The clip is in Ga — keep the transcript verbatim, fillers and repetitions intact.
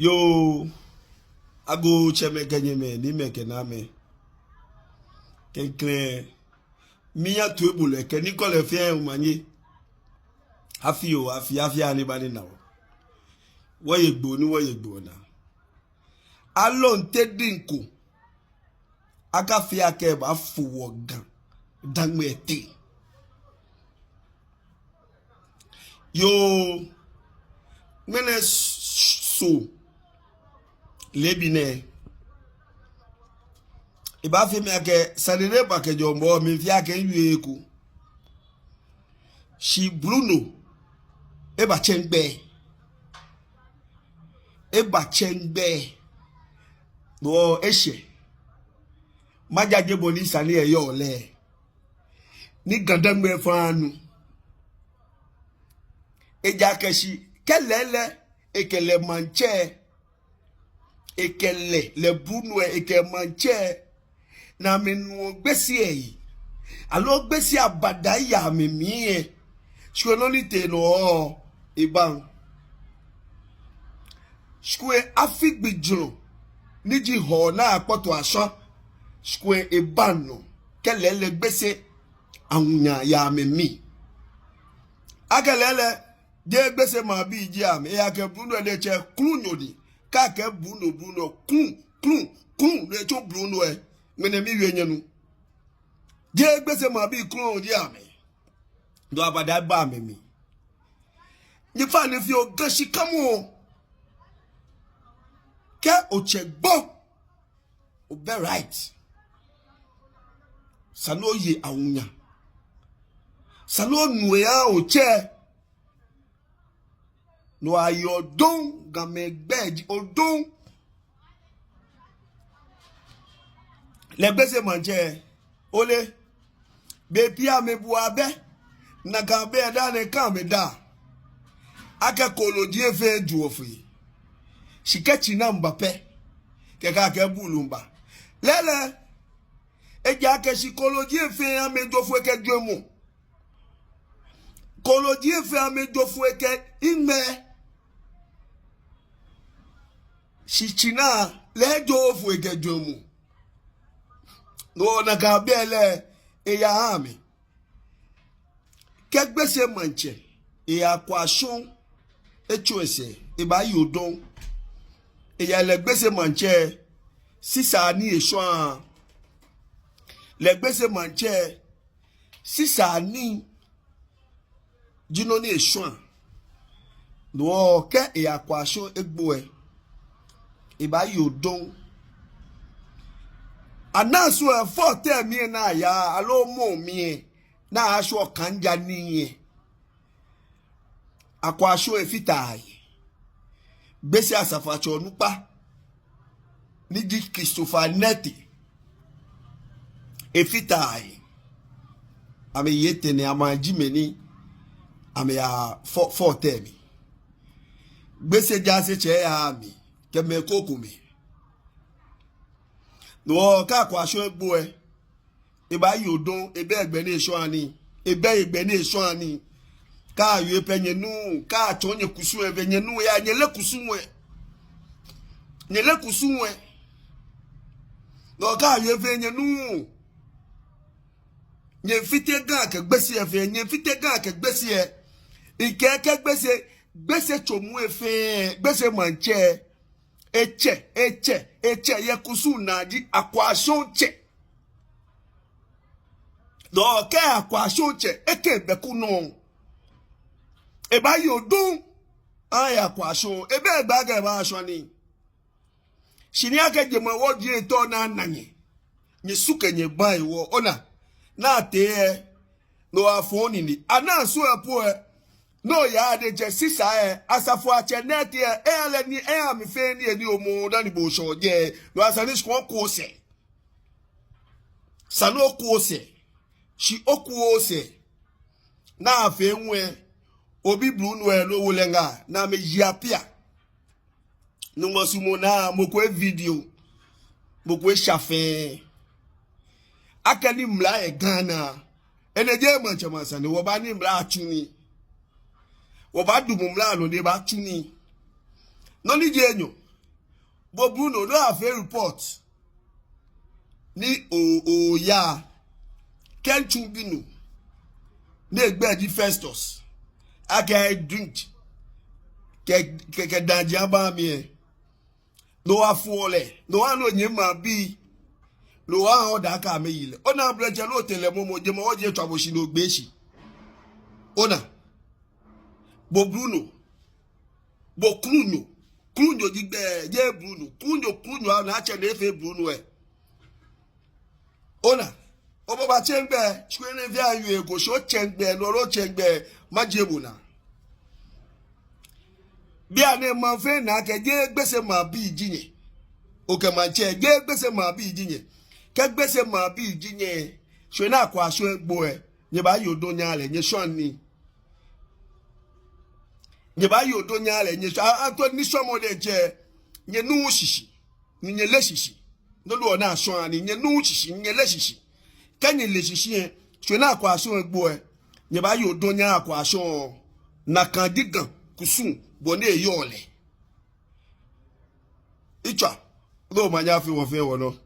Yoo, agoo tsɛmɛi kɛ nyɛmɛi, niimɛi kɛ naamɛi. Klɛŋklɛŋ, miiya toibolɔi kɛ nikɔlɔi fɛɛ omanye. Afi oo afi, afi aya ni eba nina wɔ. Wɔye Gbo ni wɔye Gbo naa. Alɔnte diŋ ko akafee akɛ ebaafo wɔ Ga-Dangme teŋ. Yoo, ŋmɛnɛ Soo leebi nɛɛ, ebaafee mi akɛ sane ni ba kɛjɛ mɔ mli fɛɛ akɛ miwie eko. Shi Bruno, ebatsɛ migbɛi. Ebatsɛ migbɛi. No eshɛ. Majaje bɔ ni sane lɛ yɔɔ lɛ. Ni Ga-Dangme fɛɛ anu. Ejaakɛ shi kɛ lɛɛlɛŋ, ekɛ lɛ maŋtsɛ, ekɛ lɛ, lɛ Bruno lɛ, ekɛ maŋtsɛ, ni amɛnuɔ Gbese lɛ yi. Aloo Gbese abada ya amɛmli lɛ. Shi kwɛ nɔ ni tee nɔ, ebaŋ. Shi kwɛ afi gbijurɔ ni ji Hɔɔ ni akpɔtɔ ashwa. Shi kwɛ ebaŋ nɔ. Kɛ lɛɛlɛŋ Gbese awunya ya amɛmli. Akɛ lɛɛlɛŋ, jeee Gbese maŋbii ji amɛ, ejaakɛ Bruno lɛ diɛŋtsɛ krɔŋŋ ni. Kɛ akɛɛ Bruno, Bruno, krɔŋŋ, krɔŋŋ, krɔŋŋ, no etsɔ Bruno lɛ. Ŋmɛnɛ miwie nyɛnu. Jeee Gbese maŋbii krɔŋŋ ji amɛ. No abada ba amɛmli. Nyɛfainɛ fioo, Ga shikamɔ. Kɛ otsɛ Gbo, obɛ right. Esa ni oye awunya. Esa ni onu eha otsɛ. No ayeɔ dɔŋŋ, Gamɛi gbɛi ji odɔŋŋ. Lɛ Gbese maŋtsɛ, ole, bei pii amɛbuɔ abɛ, nakai abɛ lɛ daa nɛɛ ka amɛdaa. Akɛ kooloo ji efee juɔ fui. Shi kɛ tsina miiba pɛ, kɛkɛ akɛ buulu miiba. Lɛɛlɛŋ, ejaakɛ shi kooloo ji efee amɛjo fue kɛ jwɛŋmɔ. Kooloo ji efee amɛjo fue kɛ hiŋmɛi. Shi tsina lɛ ejooo fue kɛ jwɛŋmɔ. No nakai abɛ lɛ eyaha amɛ. Kɛ Gbese maŋtsɛ eya Akwashɔŋ, etsu esɛɛ, ebaaye odɔŋŋ. Eya lɛ Gbese maŋtsɛ, sisa ni eshwaa. Lɛ Gbese maŋtsɛ, sisa ni ji nɔ ni eshwaa. No hewɔ kɛ eya Akwashɔŋ egbo lɛ, ebaaye odɔŋŋ. Anaa Soo lɛ fɔtɛɛ mli lɛ ni aya, aloo mɔ mli lɛ ni ashwɔ kanja nii lɛ. Akwashɔŋ efata he. Gbese asafoatsɛ onukpa ni ji Christopher Netty, efata he. Amɛyi etɛ ni amɛji mɛi ni amɛya fɔ, fɔtɛɛ mli. Gbese jaasetsɛ eyaha mli kɛ mɛi krokomɛi. No hewɔ kɛ Akwashɔŋ egbo lɛ, ebaaye odɔŋŋ, ebɛ egbɛ ni eshwaa nii. Ebɛ egbɛ ni eshwaa nii. Kɛ awie pɛ nyɛnuuu, kɛ atsɔɔ nyɛ kusum lɛ fɛɛ nyɛnuuu, ya nyɛleee kusum lɛ. Nyɛleee kusum lɛ. No kɛ awie fɛɛ nyɛnuuu. Nyɛfite Ga kɛ Gbese lɛ fɛɛ, nyɛfite Ga kɛ Gbese lɛ. Mikɛɛ kɛ Gbese, Gbese tsomu lɛ fɛɛ, Gbese maŋtsɛ etsɛ, etsɛ, etsɛ yɛ kusum naa ji Akwashɔŋtsɛ. No hewɔ kɛ Akwashɔŋtsɛ, ekɛ bɛ ku nɔ. Ebaaye odɔŋŋ, aya Akwashɔŋ, ebɛ egbɛ akɛ ebaashwa nii. Shi ni akɛ jɛmɛ wɔji etɔ naa na nyɛ. Nyɛsu kɛ nyɛgba hewɔ, ona. Ni atee lɛ, no afɔ nine. Anaa Soo lɛ po lɛ, no yaa diɛŋtsɛ sisa lɛ, asafoatsɛ Netty lɛ, eya lɛ nii, eya mli fɛɛ nii, eni omɔ dani bo shɔ jɛ. No esa ni shi oku osɛɛ. Esa ni oku osɛɛ. Shi okuuu osɛɛ. Ni afee ŋwɛi, obi Bruno lɛ loo wo lɛ ŋa, ni amɛyi apia. Nuumo sumɔ naa, mɔ ko e video, mɔ ko esha fɛɛ. Akɛni mla yɛ Ghana, enɛ jeee maŋtsɛmɛi asane, wɔbaani mla atsu nii. Wɔbaadamɔ mla nɔ ni ebaatsu nii. Nɔ ni ji enyɔ, Bo Bruno, no afee report ni o, oya. Kɛ mitsu binuu ni egbɛi ji Festus, akɛ edrink kɛ, kɛ, kɛ daji aba mli lɛ, no owa fo lɛ, no owa nɔ nyɛ maŋbii, no owa oda akɛ amɛyi lɛ. Ona blɛjɛ lɛ, otee lɛ momo, jɛmɛ ojɛ tswa bo shi ni ogbee shi. Ona. Bo Bruno. Bo Krunyo. Krunyo ji gbɛi, jeee Bruno. Krunyo, Krunyo, ana atsɛ ni efee Bruno lɛ. Ona. Obaatsɛ migbɛi, shi kwɛ ni efee awie ko, shi otsɛ migbɛi, no otsɛ migbɛi, majie bo naa. Bianɛ maŋ fɛɛ na akɛ jeee Gbese maŋbii ji nyɛ. Okɛ maŋtsɛ, jeee Gbese maŋbii ji nyɛ. Kɛ Gbese maŋbii ji nyɛ, shi kwɛ ni akwashɔŋ egbo lɛ, nyɛbaaye odɔŋ nyɛha lɛ, nyɛshwɛɔ nii. Nyɛbaaye odɔŋ nyɛha lɛ, nyɛshwɛɔ, a, a, to ni shwɛmɔ diɛŋtsɛ, nyɛnuuu shishi, ni nyɛleee shishi. No hewɔ ni ashwɛɔ nii, nyɛnuuu shishi, nyɛleee shishi. Kɛ nyɛle shishi lɛ, shi kwɛ ni akwashɔŋ egbo lɛ, nyɛbaaye odɔŋ nyɛha akwashɔŋ, nakai ji Ga kusum bɔ ni eyɔɔ lɛ. Itswa, no omanye afee wɔ fɛɛ wɔnɔ.